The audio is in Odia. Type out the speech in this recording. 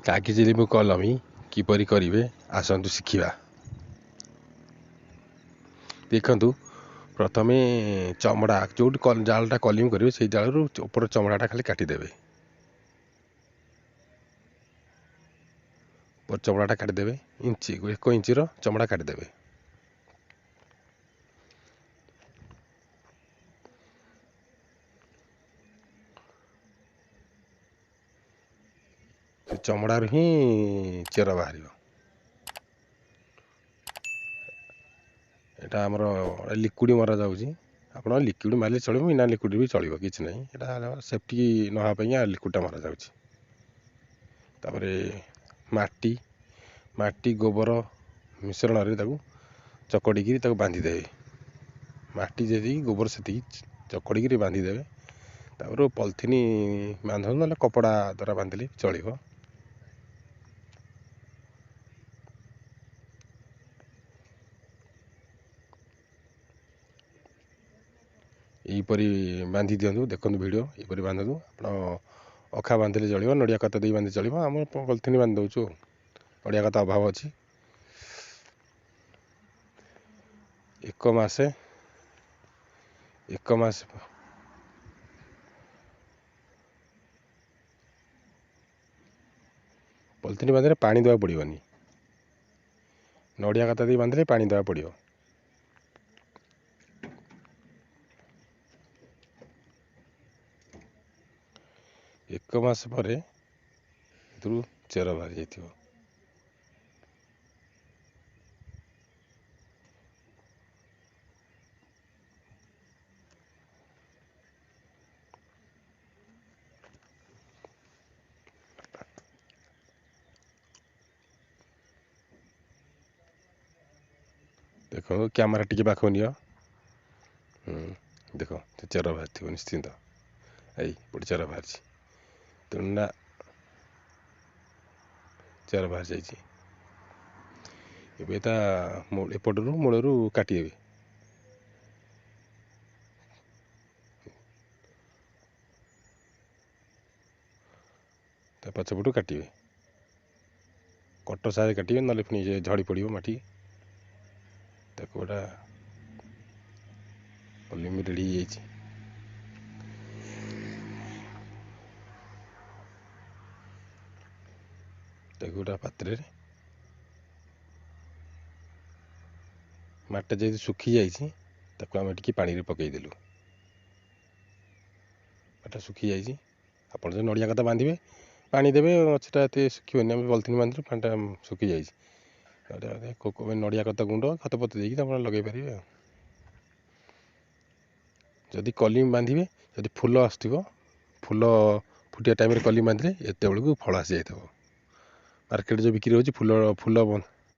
କାଗଜି ଲେମ୍ବୁ କଲମୀ କିପରି କରିବେ ଆସନ୍ତୁ ଶିଖିବା। ଦେଖନ୍ତୁ, ପ୍ରଥମେ ଚମଡ଼ା ଯେଉଁଠି ଜାଳଟା କଲିମି କରିବେ ସେଇ ଜାଳରୁ ଉପର ଚମଡ଼ାଟା ଖାଲି କାଟିଦେବେ। ଉପର ଚମଡ଼ାଟା କାଟିଦେବେ, ଇଞ୍ଚି 1 ଇଞ୍ଚିର ଚମଡ଼ା କାଟିଦେବେ। ସେ ଚମଡ଼ାରୁ ହିଁ ଚେର ବାହାରିବ। ଏଇଟା ଆମର ଲିକ୍ୱିଡ଼ ମରାଯାଉଛି। ଆପଣ ଲିକ୍ୱିଡ଼ ମାରିଲେ ଚଳିବ, ବିନା ଲିକ୍ୱିଡ଼ ବି ଚଳିବ, କିଛି ନାହିଁ। ଏଇଟା ସେଫ୍ଟି ନ ହେବା ପାଇଁ ଲିକ୍ୱିଡ଼ଟା ମରାଯାଉଛି। ତାପରେ ମାଟି ଗୋବର ମିଶ୍ରଣରେ ତାକୁ ଚକଡ଼ିକିରି ତାକୁ ବାନ୍ଧିଦେବେ। ମାଟି ଯେତିକି ଗୋବର ସେତିକି ଚକଡ଼ିକିରି ବାନ୍ଧିଦେବେ। ତାପରେ ପଲିଥିନ୍ ବାନ୍ଧନ୍ତୁ, ନହେଲେ କପଡ଼ା ଦ୍ୱାରା ବାନ୍ଧିଲେ ଚଳିବ। ଏହିପରି ବାନ୍ଧି ଦିଅନ୍ତୁ। ଦେଖନ୍ତୁ ଭିଡ଼ିଓ, ଏହିପରି ବାନ୍ଧନ୍ତୁ। ଆପଣ ଅଖା ବାନ୍ଧିଲେ ଚଳିବ, ନଡ଼ିଆ କତା ଦେଇ ବାନ୍ଧିଲେ ଚଳିବ। ଆମେ ପଲିଥିନ୍ ବାନ୍ଧି ଦେଉଛୁ, ନଡ଼ିଆ କତା ଅଭାବ ଅଛି। ଏକ ମାସ ପଲିଥିନ୍ ବାନ୍ଧିଲେ ପାଣି ଦେବାକୁ ପଡ଼ିବନି। ନଡ଼ିଆ କତା ଦେଇ ବାନ୍ଧିଲେ ପାଣି ଦେବାକୁ ପଡ଼ିବ। ଏକ ମାସ ପରେ ଏଥିରୁ ଚେର ବାହାରି ଯାଇଥିବ। ଦେଖ, କ୍ୟାମେରା ଟିକେ ପାଖକୁ ନିଅ। ଦେଖ, ସେ ଚେର ବାହାରିଥିବ ନିଶ୍ଚିନ୍ତ। ଏଇ ଗୋଟେ ଚେର ବାହାରିଛି। ତେଣୁ ନା ଚେର ବାହାରି ଯାଇଛି। ଏବେ ତା ଏପଟରୁ ମୂଳରୁ କାଟିଦେବେ। ତା ପଛପଟୁ କାଟିବେ, କଟ ସାହାଯ୍ୟରେ କାଟିବେ, ନହେଲେ ପୁଣି ଝଡ଼ି ପଡ଼ିବ ମାଟି। ତାକୁ ଗୋଟା କଲିମି ରେଡ଼ି ହେଇଯାଇଛି। ତାକୁ ଗୋଟା ପାତ୍ରରେ, ମାଟିଟା ଯେହେତୁ ଶୁଖିଯାଇଛି, ତାକୁ ଆମେ ଟିକେ ପାଣିରେ ପକାଇଦେଲୁ। ମାଟିଟା ଶୁଖିଯାଇଛି। ଆପଣ ଯଦି ନଡ଼ିଆ କତା ବାନ୍ଧିବେ, ପାଣି ଦେବେ, ଗଛଟା ଏତେ ଶୁଖିବନି। ଆମେ ପଲିଥିନ୍ ବାନ୍ଧିଲୁ, ପାଣିଟା ଶୁଖିଯାଇଛି। ନଡ଼ିଆ କତା ଗୁଣ୍ଡ, ଖତ ପତ ଦେଇକି ଆପଣ ଲଗାଇ ପାରିବେ। ଆଉ ଯଦି କଲିମି ବାନ୍ଧିବେ, ଯଦି ଫୁଲ ଆସୁଥିବ, ଫୁଲ ଫୁଟିବା ଟାଇମ୍ରେ କଲିମି ବାନ୍ଧିଲେ ଏତେବେଳକୁ ଫଳ ଆସିଯାଇଥିବ। ମାର୍କେଟ ଯେଉଁ ବିକ୍ରି ହେଉଛି ଫୁଲ ଫୁଲ